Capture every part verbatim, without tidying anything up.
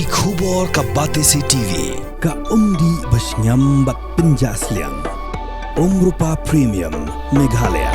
Ki khubor ka Batesi T V, ka umdih ba shngiam bad pynjah sliang. Umrupa Premium, Meghalaya.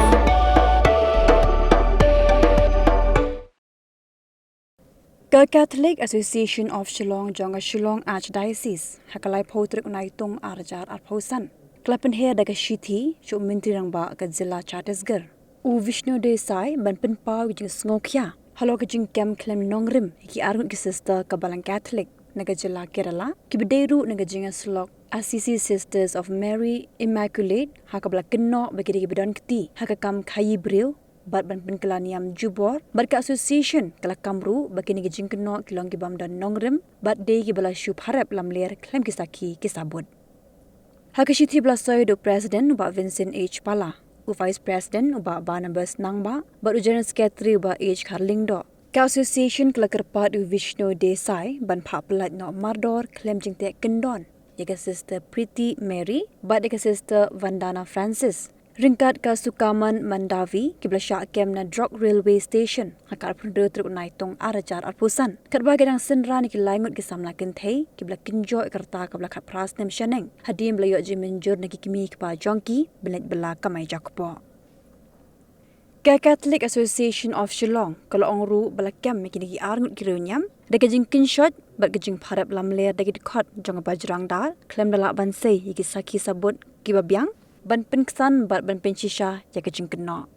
Ka Catholic Association of Shillong jong ka Shillong Archdiocese, ha ka laiphew tarik u Naitung ar hajar arphew san, ka la pynher da ka shithi sha u Myntri Rangbah ka jylla Chhattisgarh, u Vishnu Desai, ban pynpaw ka jingsngewkhia halor ka jingkem khlem nongrim ïa ki arngut ki sister ka Balang Catholic na ka jylla Kerala, kiba dei ruh na ka jingïasyllok Assisi Sisters of Mary Immaculate, ha kaba la kynnoh ba ki dei kiba don kti ha ka kam khaïi briew bad ban pynkylla niam jubor, bad ka association ka la kam ruh ba kine ki jingkynnoh ki long ki bym don nongrim bad dei kiba la shu pharep lamler khlem ki sakhi ki sabut. Ha ka shithi ba la soi da u President u Bah Vincent H Pala, u Vice President u Bah Barnabas Nangbah, bad u General Secretary u Bah H Kharlyngdoh, ka association ka la kyrpad ïa u Vishnu Desai ban phah pyllait noh mardor khlem jingteh kyndon ïa ka Sister Preeti Mary bad ïa ka Sister Vandana Francis, ryngkat ka Sukaman Mandavi, kiba la shah kem na Drog Railway Station ha ka arphew hynriew tarik u Naitung ar hajar arphew san, katba ki dang synran ïa ki lai ngut ki samla kynthei kiba la kynjoh ïa ka rta kaba la khatphra snem shaneng, hadien ba la ïoh jingmynjur na ki kmie ki kpa jong ki ban leit bylla kamai jakpoh. Ka Catholic Association of Shillong ka la ong ruh ba la kem ïa kine ki arngut ki riewniam da ka jingkynshoit bad ka jingpharep lamler da ki dkhot jong ka Bajrang Dal, khlem da lah ban sei ïa ki sakhi sabut kiba biang ban pynksan bad ban pynshisha ïa ka jingkynnoh.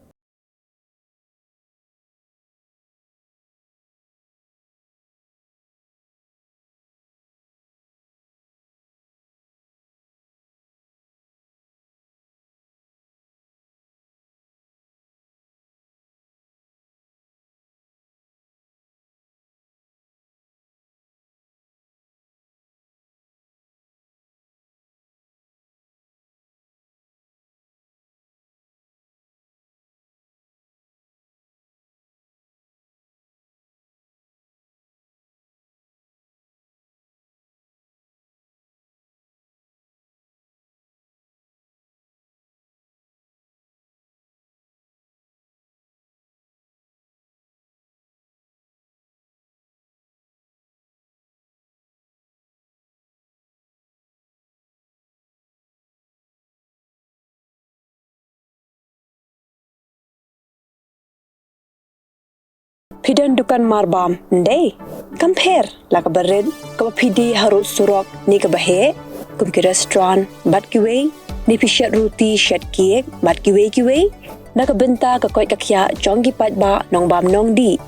Phi don dukan marbam, ym dei? Kam pher la kaba rit, kaba phi die harud surok ne kaba heh, kum ki restaurant bad kiwei, ne phi shet ruti, shet cake bad kiwei kiwei, na ka bynta ka koit ka khiah jong ki paidbah nongbam nongdih,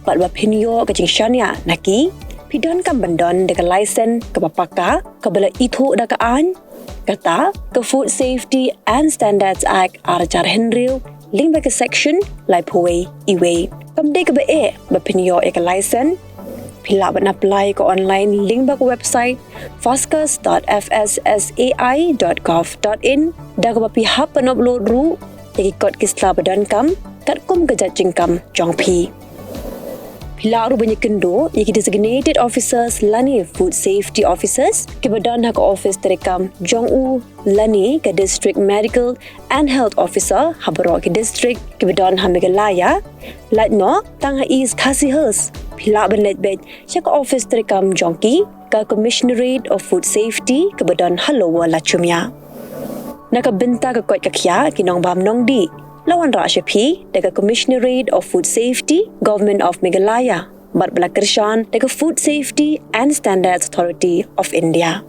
bad ba phin ïoh ka jingshaniah na ki, phi donkam ban don da ka license kaba paka, kaba la ithuh da ka aiñ, kata ka Food Safety and Standards Act ar hajar hynriew, lyngba ka section laiphew wei, iwei. Kam dei kaba eh ba phin ïoh ïa ka license. Phi lah ban apply ka online lyngba ka website fascus dot F S S A I dot gov dot in, da kaba phi hap ban upload ruh ïa ki kot ki sla ba donkam katkum ka jait jingkam jong phi. Phi lah ruh ban ïakynduh ïa ki designated officers lane food safety officers kiba don ha ka office treikam jong u lane ka district medical and health officer ha baroh ki district kiba don ha Meghalaya. Lait noh tang ha East Khasi Hills, phi lah ban leit beit sha ka office treikam jong ki, ka Commissionerate of Food Safety kaba don ha Lower Lachumia. Na ka bynta ka koit ka khiah ki nongbam nongdih, la wanrah sha phi da ka Commissionerate of Food Safety, Government of Meghalaya, bad ba la kyrshan da ka Food Safety and Standards Authority of India.